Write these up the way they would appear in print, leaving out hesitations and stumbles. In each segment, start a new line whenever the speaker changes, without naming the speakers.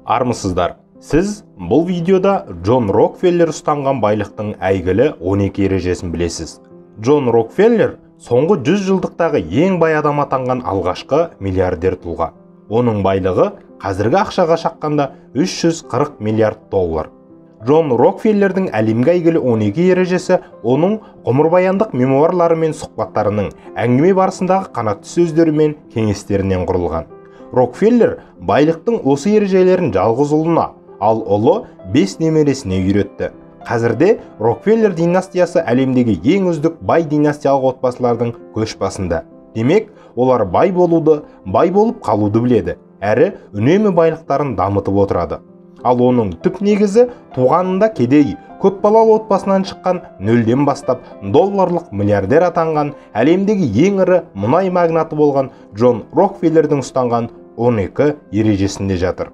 Армысыздар. Сіз бұл видеода Джон Рокфеллер ұстанған байлықтың әйгілі 12 ережесін білесіз. Джон Рокфеллер соңғы 100 жылдықтағы ең бай адам атанған алғашқы миллиардер тұлға. Оның байлығы қазіргі ақшаға шаққанда 340 миллиард доллар. Джон Рокфеллердің әлемге әйгілі 12 ережесі оның ғұмырбаяндық мемуарлары мен сұхбаттарының, әңгіме барысындағы қанатты сөздері мен кеңестерінен құрылған. Рокфеллер байлықтың осы ережелерін жалғыз ұлына, ал ұлы 5 немересіне үйретті. Қазірде Рокфеллер династиясы әлемдегі ең үздік бай династиялық отбасылардың көш басында. Демек, олар бай болуды, бай болып қалуды біледі, әрі үнемі байлықтарын дамытып отырады. Ал оның түп негізі туғанында кедей, көп балалы отбасынан шыққан, нөлден бастап долларлық миллиардер атанған, әлемдегі ең ірі мұнай магнаты болған Джон Рокфеллердің ұстанған 12 ережесінде жатыр.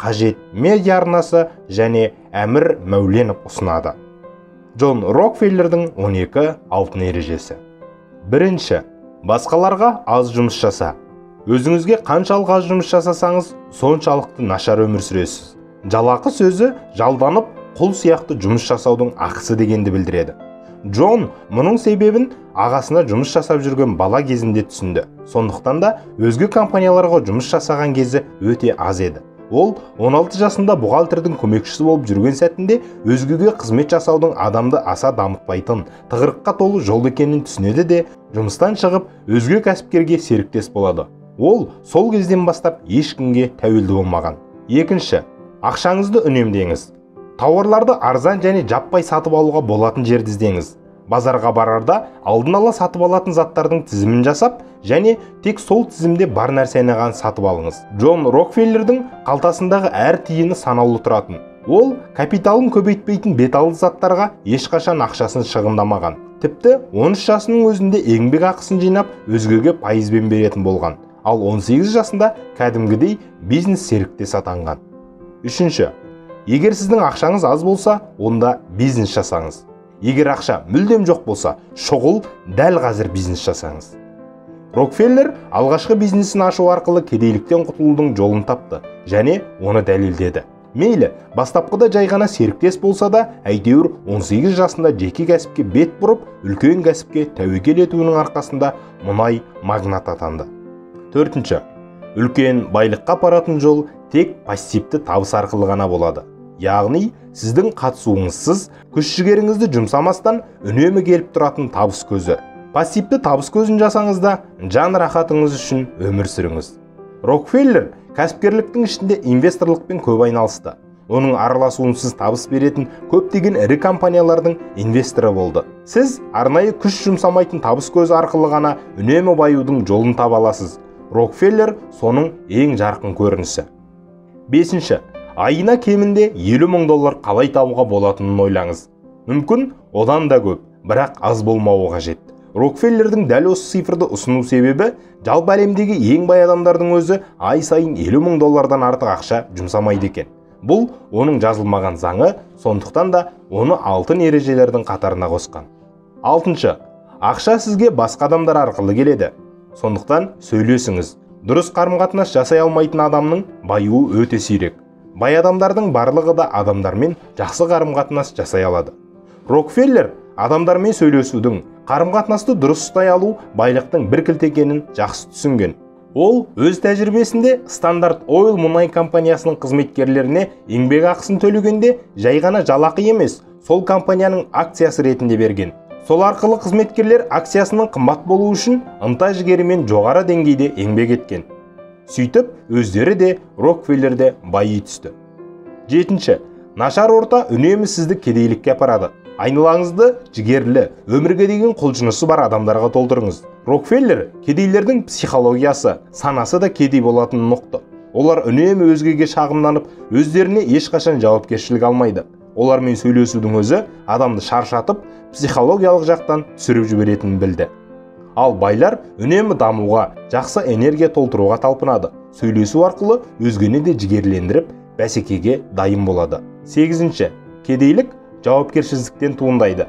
Қажет медиа арнасы және Әмір Мәуленов ұсынады. Джон Рокфеллердің 12 алтын ережесі. Бірінші, басқаларға аз жұмыс жаса. Өзіңізге қаншалық аз жұмыс жасасаңыз, соншалықты нашар өмір сүресіз. Жалақы сөзі жалданып, құл сияқты жұмыс жасаудың ақысы дегенді білдіреді. Джон мұның себебін ағасына жұмыс жасап жүрген бала кезінде түсінді. Сондықтан да өзге компанияларға жұмыс жасаған кезі өте аз еді. Ол 16 жасында бухгалтердің көмекшісі болып жүрген сәтінде өзгеге қызмет жасаудың адамды аса дамытпайтын, тығырыққа толы жол екенін түсінеді де, жұмыстан шығып өзге кәсіпкерге серіктес болады. Ол сол кезден бастап ешкімге тәуелді болмаған. Екінші, ақшаңызды үнемдеңіз. Тауарларды арзан және жаппай сатып алуға болатын жерді іздеңіз. Базарға барарда алдын ала сатып алатын заттардың тізімін жасап, және тек сол тізімде бар нәрсені ғана сатып алыңыз. Джон Рокфеллердің қалтасындағы әр тиыны санаулы тұратын. Ол капиталын көбейтпейтін беталды заттарға ешқашан ақшасын шығындамаған. Тіпті 13 жасының өзінде еңбек ақысын жинап, өзгеге пайызбен беретін болған. Ал 18 жасында кәдімгідей бизнес серіктес атанған. Үшінші, егер сіздің ақшаңыз аз болса, онда бизнес жасаңыз. Егер ақша мүлдем жоқ болса, шұғыл дәл қазір бизнес жасаңыз. Рокфеллер алғашқы бизнесін ашу арқылы кедейліктен құтылудың жолын тапты және оны дәлелдеді. Мейлі, бастапқыда жай ғана серіктес болса да, әйтеуір 18 жасында жеке кәсіпке бет бұрып, үлкен кәсіпке тәуекел етуінің арқасында мұнай магнат атанды. Төртінші, үлкен байлыққа апаратын жол тек пассивті табыс арқылы ғана болады. Яғни, сіздің қатысуыңызсыз, күш-жігеріңізді жұмсамастан үнемі келіп тұратын табыс көзі. Пассивті табыс көзін жасаңыз да, жан рахатыңыз үшін өмір сүріңіз. Рокфеллер кәсіпкерліктің ішінде инвесторлықпен көп айналысты. Оның араласуынсыз табыс беретін көптеген ірі компаниялардың инвесторы болды. Сіз арнайы күш жұмсамайтын табыс көзі арқылы ғана үнемі баюдың жолын таба аласыз. Рокфеллер соның ең жарқын көрінісі. Бесінші, айына кемінде 50 мың доллар қалай табуға болатынын ойлаңыз. Мүмкін одан да көп, бірақ аз болмауы қажет. Рокфеллердің дәл осы цифрды ұсыну себебі, жалпы әлемдегі ең бай адамдардың өзі ай сайын 50 мың доллардан артық ақша жұмсамайды екен. Бұл оның жазылмаған заңы, сондықтан да оны алтын ережелердің қатарына қосқан. Алтыншы, ақша сізге басқа адамдар арқылы келеді. Сондықтан сөйлесіңіз. Дұрыс қарым-қатынас жасай алмайтын адамның баюы өте сирек. Бай адамдардың барлығы да адамдармен жақсы қарым-қатынас жасай алады. Рокфеллер адамдармен сөйлесудің, қарым-қатынасты дұрыс ұстай алу байлықтың бір кілті екенін жақсы түсінген. Ол өз тәжірибесінде Standard Oil мұнай компаниясының қызметкерлеріне еңбек ақысын төлегенде жай ғана жалақы емес, сол компанияның акциясы ретінде берген. Сол арқылы қызметкерлер акциясының қымбат болуы үшін ынта жігерімен жоғары деңгейде еңбек еткен. Сөйтіп, өздері де Рокфеллер де байи түсті. Жетінші, нашар орта үнемі сізді кедейлікке апарады. Айналаңызды жігерлі, өмірге деген құлшынысы бар адамдарға толтырыңыз. Рокфеллер кедейлердің психологиясы, санасы да кедей болатынын ұқты. Олар үнемі өзгеге шағымданып, өздеріне ешқашан жауапкершілік алмайды. Олармен сөйлесудің өзі адамды шаршатып, психологиялық жақтан түсіріп жіберетінін білді. Ал байлар үнемі дамуға, жақсы энергия толтыруға талпынады. Сөйлесу арқылы өзгені де жігерлендіріп, бәсекеге дайын болады. Сегізінші, кедейлік жауапкершіліктен туындайды.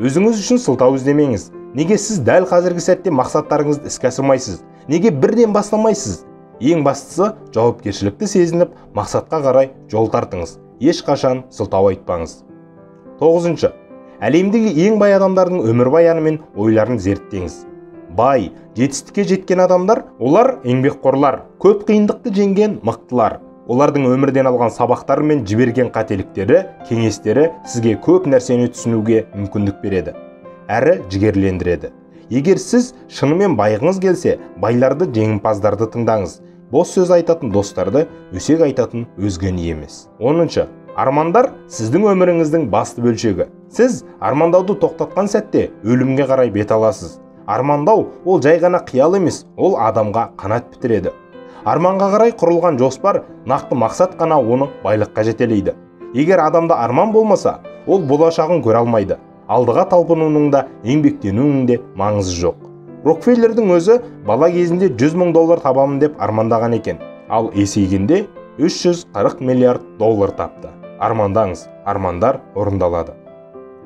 Өзіңіз үшін сылтау іздемеңіз. Неге сіз дәл қазіргі сәтте мақсаттарыңызды іске асырмайсыз? Неге бірден бастамайсыз? Ең бастысы, жауапкершілікті сезініп, мақсатқа қарай жол тартыңыз. Ешқашан сылтау айтпаңыз. 9. Әлемдегі ең бай адамдардың өмірбаяны мен ойларын зерттеңіз. Бай, жетістікке жеткен адамдар, олар еңбекқорлар, көп қиындықты жеңген мықтылар. Олардың өмірден алған сабақтары мен жіберген қателіктері, кеңестері сізге көп нәрсені түсінуге мүмкіндік береді, әрі жігерлендіреді. Егер сіз шынымен байығыңыз келсе, байларды, жеңімпаздарды тыңдаңыз. Бос сөз айтатын достарды, өсек айтатын өзгені емес. 10. Армандар сіздің өміріңіздің басты бөлшегі. Сіз армандауды тоқтатқан сәтте өлімге қарай бет аласыз. Армандау ол жай ғана қиял емес, ол адамға қанат бітіреді. Арманға қарай құрылған жоспар, нақты мақсат қана оны байлыққа жетелейді. Егер адамда арман болмаса, ол болашағын көре алмайды. Алдыға талпынуының да, еңбектенуінің де маңызы жоқ. Рокфеллердің өзі бала кезінде 100 мың доллар табамын деп армандаған екен. Ал есейгенде 340 миллиард доллар тапты. Армандаңыз, армандар орындалады.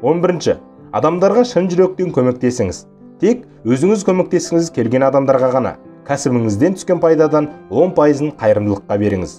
11. Адамдарға шын жүректен көмектесіңіз. Тек өзіңіз көмектескіңіз келген адамдарға ғана. Кәсібіңізден түскен пайдадан 10%-ын қайырымдылыққа беріңіз.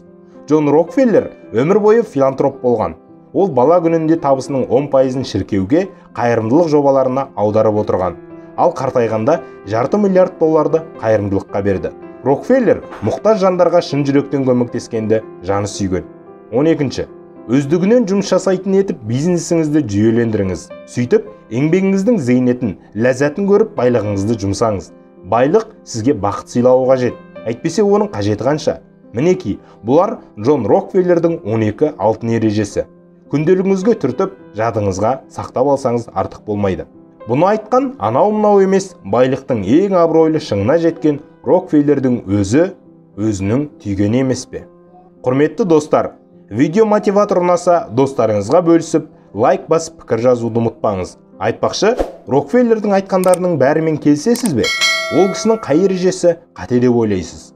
Джон Рокфеллер өмір бойы филантроп болған. Ол бала күнінде табысының 10%-ын шіркеуге, қайырымдылық жобаларына аударып отырған. Ал қартайғанда 0,5 миллиард долларды қайырымдылыққа берді. Рокфеллер мұқтаж жандарға шын жүректен көмектескенді жаны сүйген. 12. Өздігінен жұмыс жасайтын етіп бизнесіңізді жүйелендіріңіз. Сөйтіп, еңбегіңіздің зейнетін, ләззатын көріп байлығыңызды жұмсаңыз. Байлық сізге бақыт сыйлауы қажет. Әйтпесе оның қажеті қанша? Мінекей, бұлар Джон Рокфеллердің 12 алтын ережесі. Күнделігіңізге түртіп, жадыңызға сақтап алсаңыз артық болмайды. Бұны айтқан анау-мынау емес, байлықтың ең абыройлы шыңына жеткен Рокфеллердің өзі өзінің түйгені емес пе? Құрметті достар, видео мотиватор ұнаса, достарыңызға бөлісіп, лайк басып пікір жазуды ұмытпаңыз. Айтпақшы, Рокфеллердің айтқандарының бәрімен келісесіз бе? Ол кісінің қай ережесі қате деп ойлайсыз?